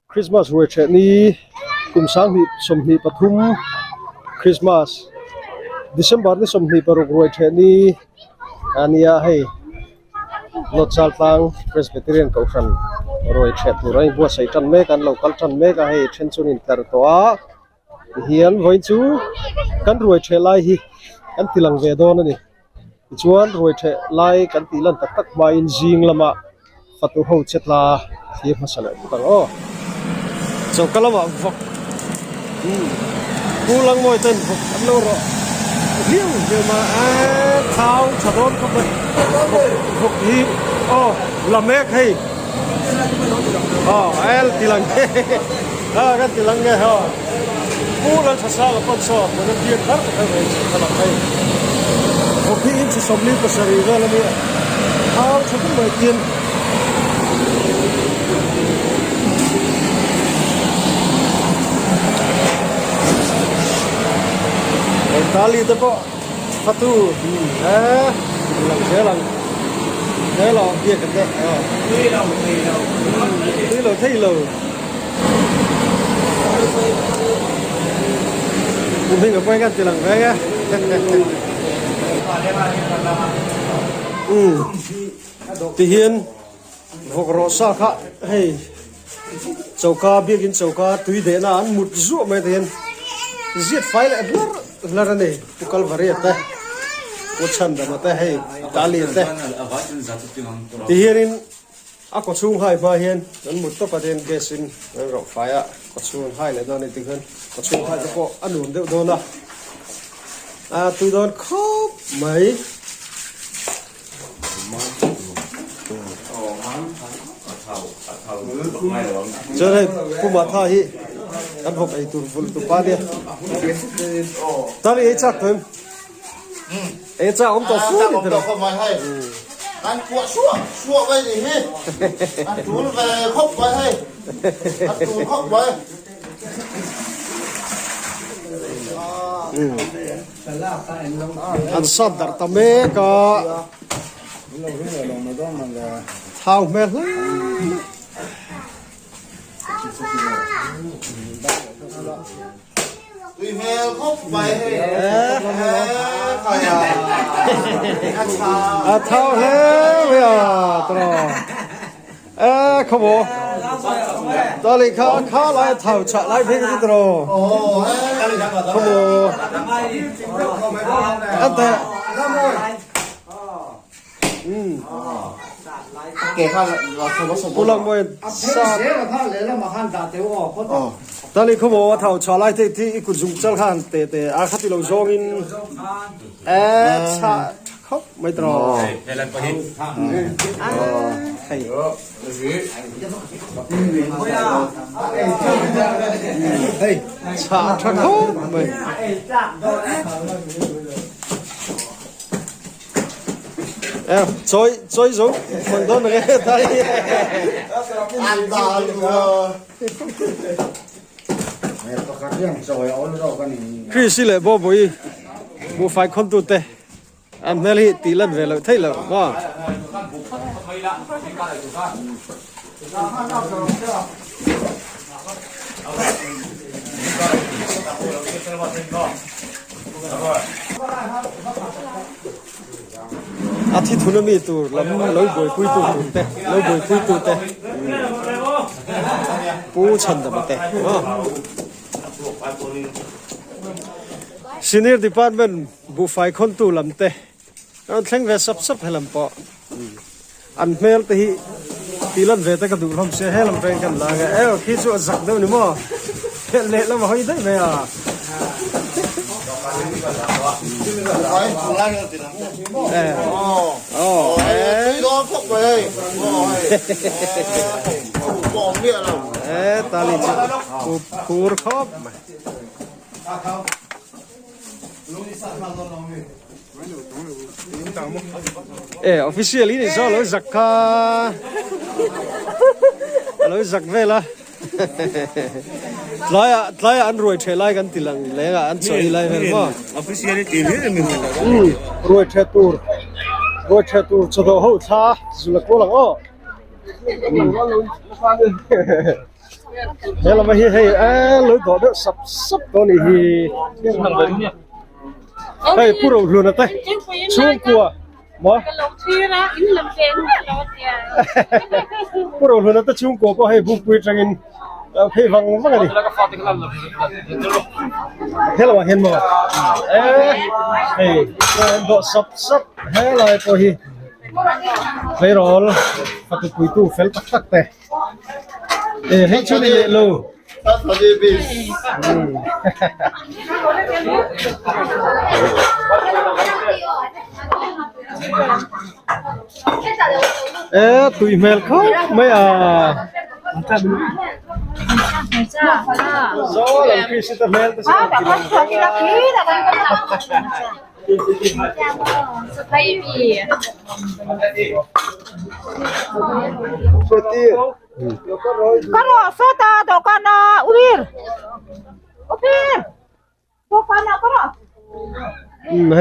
Christmas ruai ṭheh ni kum 2023 Christmas December ni 26 ruai ṭheh ni a nia hei North Chaltlang Presbyterian Kohhran ruai ṭheh tur a inbuatsaih ṭan mek a an lo kal ṭan mek a hei then chu an intlar tawh a tihian vawiin chu kan ruai ṭheh lai hi kan ti lang ve dawn a ni tichuan ruai ṭheh lai kan tih lan tak tak hmain zing lamah. Fatu ho che tla thlir hmasa leh phawt ang aw. Choka lamah vawk Pu Langmawi ten vawk an lo rawh hliau hliau mai a eee thau tha dawn khawp mai vawk vawk hi aw la mek hei aw el ti lang a kan ti lang nge aw Pu Lalthasanga pawn saw volunteer thar kher mai choka lam hei vawk hi inch 47 vel a nia. Thau tha ber mai tin. Tali te pawh fatu he lang zel ang zel a biak te tui lo thei lo tui lo thei lo Kum hi ka pawi kan ti lang veng e. Umm tihian vawk rawh sa kha hei choka biakin choka tui dehna an mut zuah mai tihian ziat fai leh hlar hlar a ni Pu Kalvari te Pu Chhandama te hei Tali te tihianin a kaw chhung hai hma hian an mut tawp a tihian gas in an rawh fai a kaw chhung hai leh dawn a ni tikhian kaw chhung hai te pawh a nuam deuh dawn a. A tui dawn khawp mai. Chuan hei Pu Matha hi kan vawk ei tur vulh tu pa nia. Tali ei chak tawh em? Ei chak awm tawh fu ni tiraw? Kan kuah suah suah mai ni hi. A tul ve khawp mai hei. A tul khawp mai. An sat darh ta mek a, thau hmel hle mai. A thau hle mai a tiraw. E khaw ta le kha kha lai thau chah lai phei ka tro khaw an te pulang moi sa ta le khaw thau chah lai thei thi i kut zung chal khan te te a khati lo zawng in e cha Khawp mai tawh. Hei. Hei, chah tha khawp mai. Em, choi choi zo mang dawn nge tai. Chris leh Boboi buhfai khawntu te An hmel hi tih lan ve loh theih loh maw? A thi thun ami tur lam lo buaipui tu tur te lo buaipui tu te Pu Chhandama te maw? Senior department Buhfai khawntu lam te an thleng ve sap sap helam pawh an hmel te hi tih lan ve te ka duh hlawm sia helam peng kan la nge ew khi chu a zak deuh ni maw phelh leh lam a hawi daih mai a. Tali chu phur khawp mai. E official in zo lo zak kha lo zak vel a tlaiah tlaiah an ruai the lai kan ti lang leng a an chawi lai vel maw official i ti hlir mi ruai the tur ruai the tur chawdawh ho thla zula kual ang aw. He lam hi hei eee lo dawh deuh sap sap tawh a nih hi. Hei Pu Rohluna te chhungkua maw? Pu Rohluna te chhungkua pawh hei bukpui atangin phei vang vang a ni. He lamah hian maw? Eee hei an dawh sap sap helai pawh hi tleirawl fatu puitu fel tak tak te. E hei chu ni leh lo. E tui hmel khawp mai a. Zawl ang Krista hmel te chu an ti lang reng a. Hei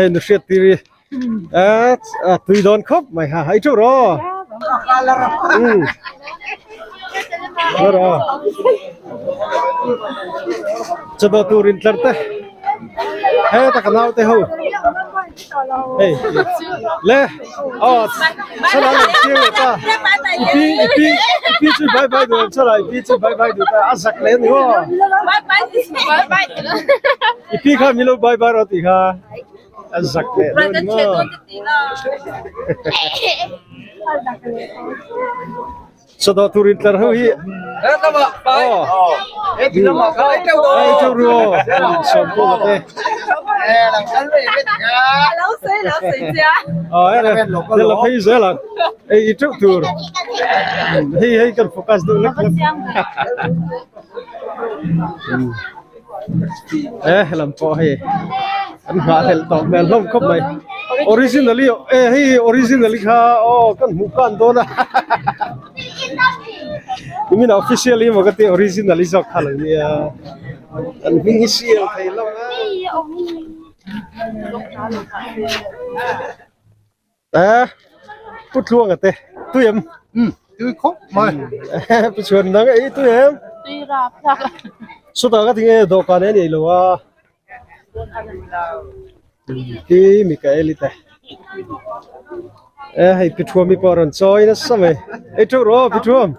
nu hriat tir hi a tui dawn khawp mai ha hei chu rawh rawh chawhmeh tur intlar te. Heta ka naute ho hei le aw chala lo chiang leh ta i pi i pi i pi chu bye bye duh chala i pi chu bye bye duh ta a zak leh a ni maw i pi kha min lo bye bye rawh tih kha a zak leh dawn a ni maw. Chawdawh tur in tlar ho hi aw ei teuh ru aw sawm pawh te aw he la phei zel ang ei i teuh tur hei hei kan focus deuh lek lek e helam pawh hei an nghahhlelh tawh hmel hlawm khawp mai originally e hei originally kha aw kan hmuh kan dawn a nimin ah officially emaw ka tia originally zawk kha lo nia an hming hi sial thei lo a e pu tluanga te tui em tui khawp mai pu chhuan dang ei tui em tui rap thlak chutah ka tinge dawhkan e nei lo a Pi Mikaeli te e hei pi thuam hi pawh a rawn chawi nasa mai ei teuh rawh aw pi thuam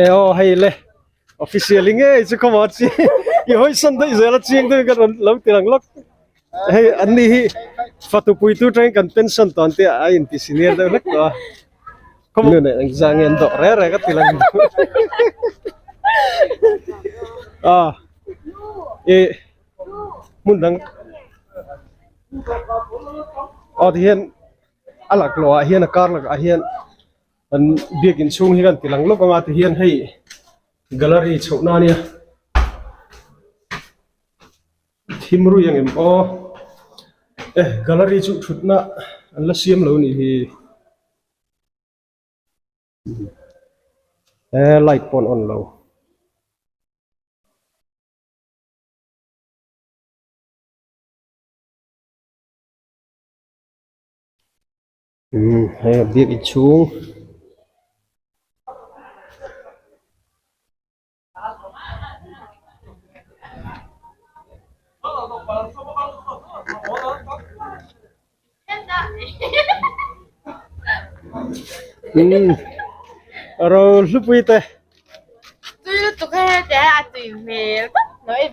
e aw hei le official hi ngei chu khawmah chi i hawi san daih zel a chiang deuhin ka rawn lo ti lang lawk hei an ni hi fatu puitu atangin kan pension tawh an tia a inti senior deuh hlek tawh a. Nu nen ang zah nge an dawh reng reng a ti lang a ih hmun dang aw ti hian a laklawh ah hian a kar lakah hian an biakin chhung hi kan ti lang lawk anga ti hian hei gallery chhoh na ania thim rui ang em aw e gallery chu thutna an la siam lo nih hi. He light pawh an on lo. Umm hei a biak inchhung. Umm ro hlupui te. Tui lutuk he he te a tui hmel vak mai.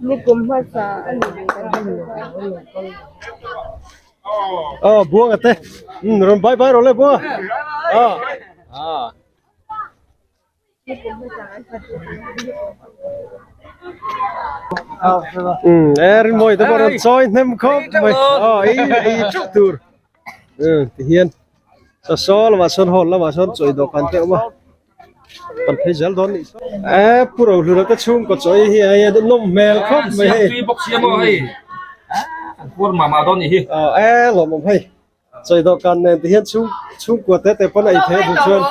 Nikum hmasa a ni ve kan hmu. Aw buanga te umm rawn bye bye rawh le buanga ah ah. Umm e rinmawi te pawh rawn chawi hnem khawp mai aw ei ei teuh tur umm tihian saw saw lamah sawn hall lamah sawn chawi dawhkan te a awm a. Kan phei zel dawn nih e pu Rohluna te chhungkaw chaw hi hei a nawm hmel khawp mai hei tui bawk sia maw hei an puar mah mah dawn nih hi e lawmawm hei chawi dawhkan nen ti hian chhung chhungkua te te pawn a ei thei a duh chuan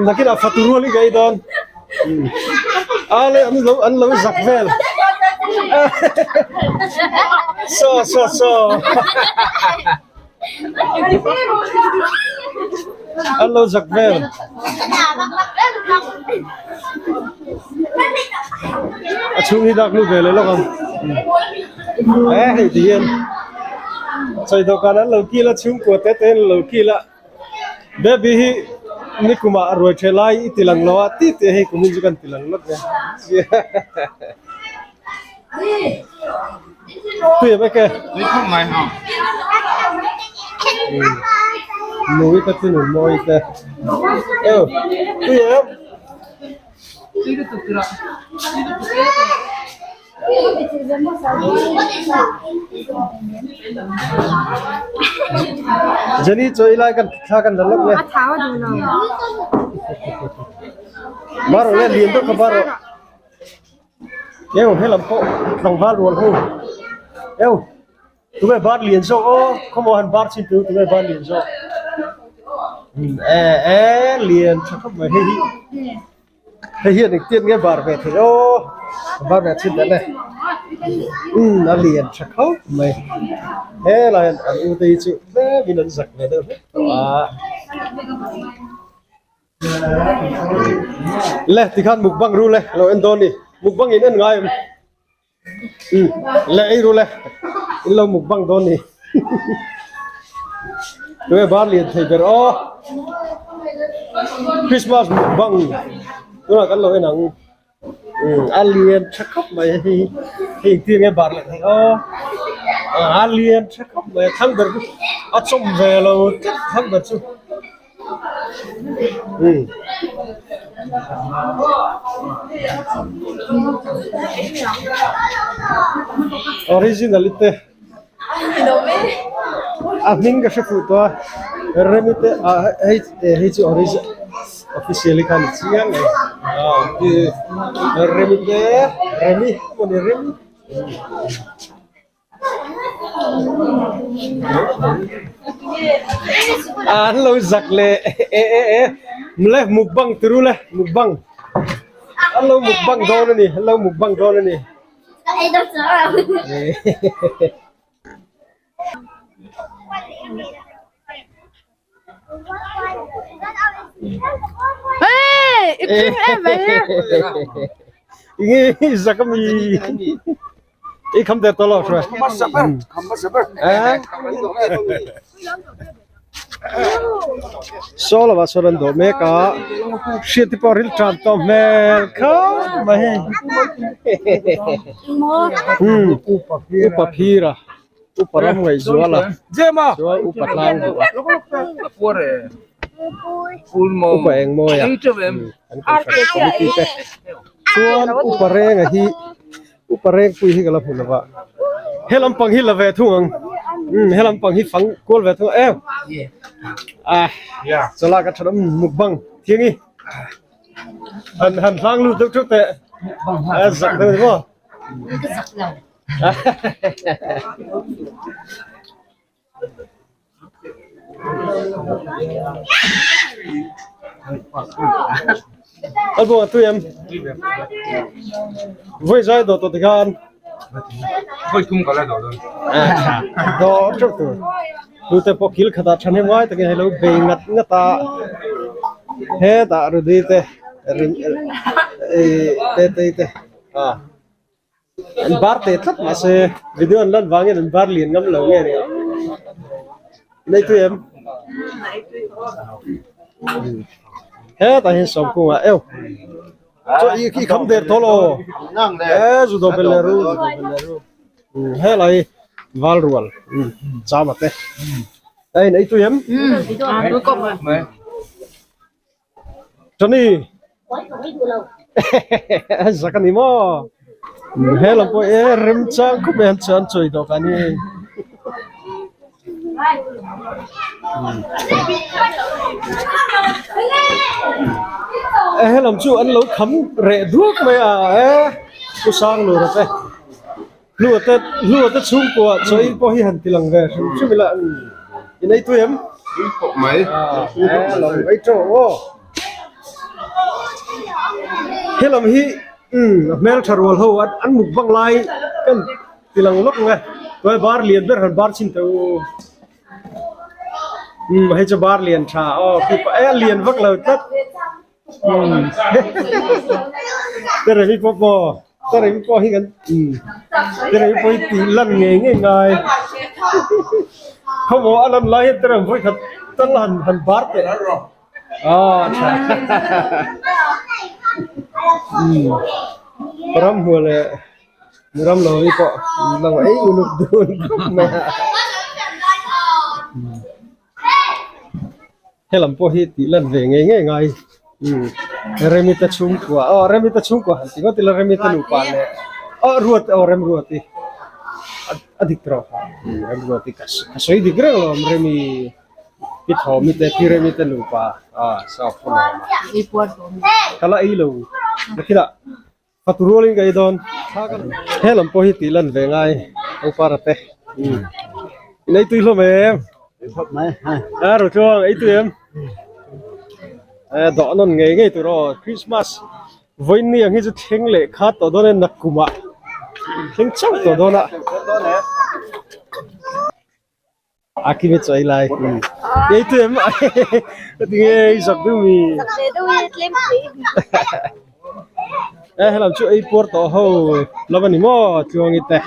nakinah fatu rual hi ka ei dawn. A le an lo an lo zak vel. Saw saw saw. An lo zak vel. A chhung hi dak lut ve leh lawk ang. E hei ti hian chawi dawhkan an lo kil a chhungkua te te an lo kil a baby hi nikumah a ruai the lai i ti lang lo a ti tih hei kumin chu kan ti lang lawk e. Tui em eke? Tui khawp mai ha. Nui te chu nun mawi te. Eo, tui em? Tui lutuk tura. Tui lutuk e. Jenny chaw ei lai kan thla kan la lawk le. A thau a duh lo. Bar rawh le lian deuh kha bar rawh. Eo helam pawh tlangval rual ho eo tunge bar lian zawk aw khawmaw han bar chin tur tunge bar lian zawk e e lian tha khawp mai hei hi hei hian engtiat nge bar ve thei aw bar ve chin dan e umm a lian tha khawp mai helai an u te hi chu tlem in an zak ve deuh hlek tawh a. Le tikhan mukbang ru le lo en dawn ni mukbang in en ngai em um le ei ru le in lo mukbang dawn ni tunge bar lian thei ber aw Christmas mukbang tunah kan lo en ang um a lian tha khawp mai hei hei engtir nge bar leh thei aw a lian tha khawp mai a thlang ber chu a chawm ve lo tlat thlang ber chu. Original te a hming ka hre fuh tawh a remi te ah hei hei chu origi officially khan a chiang e remi te remi emaw ni remi. An lo zak leh e e e mle mukbang turu le mukbang an lo mukbang dawn a ni an lo mukbang dawn a ni. Nge zak ami i kham der tawh lo hruai saw lamah sawn an dawh mek a hriat te pawh a ril tan tawh hmel khawp mai hei upa phira. Upa ram ngaihzual a chuan upa tlang duh a upa eng mawi a an kohhran committee te chuan upa renga hi upa reng pui hi ka la hmu lo va he lampang hi la ve thung ang umm he lampang hi fang kual ve thung ang em ah chawlak a tha mukbang thiangi han han hlang lut deuh theuh teh a zak deuh ni maw. A buang a tui em? Vawi zai dawh tawh tikhan. Vawi thum ka la dawh dawn. Dawh teuh tur. Tute pawh kil khatah thahnem ngai takin hei lo bei ngat ngat a. Hetah Rudy te te te te a. An bar teh tlat mahse video an lan vangin an bar lian ngam lo nge ni a nei tui em hetah hian sawmkung ah eu chaw i i kham der tawh lo e zu dawh belh leh ru zu dawh belh leh ru helai val rual chama te ei nei tui em Johnny zak a ni maw he lam pawh e remchang khawp mai an chuan chawi dawhkan hi hei e he lam chu an lo kham reh duak mai a e pu sang lura te hlua te hlua te chhungkua chawi pawh hi han ti lang ve hrim hrim ila in ei tui em? Tui khawp mai. He lam ei tawh aw. He lam hi. Umm a hmeltha rual ho an an mukbang lai kan ti lang lawk ang e tuai bar lian ber han bar chhin teh u umm hei chu bar lian tha aw khi pah e a lian vak lo tlat umm teremi pawh pawh teremi pawh hi kan umm teremi pawh hi tih lan ngei ngei ngai khawmaw a lan lai hian teremi vawikhat tal han han bar teh. Ram hmuh leh ram lo hi pawh lang ei uluk dun khawp mai a helam pawh hi tih lan ve ngei ngei ngai Remita chhungkua aw Remita chhungkua han ti ngawt ila Remita nupa leh aw ruat aw Remruati a dik tawh Remruati ka sawi dik reng lo Remi. Pi Thawmi te Pi Remi te nupa a sa phun a awm a. Ka la ei lo nakinah fatu rualin ka ei dawn. He lam pawh hi tih lan ve ngai Pangpara te. In ei tui hlawm em? A ro tluang ei tui em? Dawh nawn ngei ngei tur aw Christmas vawiin ang hi chu thleng leh kha tawh dawn e nakkumah thleng chauh tawh dawn a. A ki ve chawi lai. Ei tu em ka ti nge i zak deuh mi. Zak ve deuh i tlem thei. E helam chu ei puar tawh ho lam a ni maw tluangi te.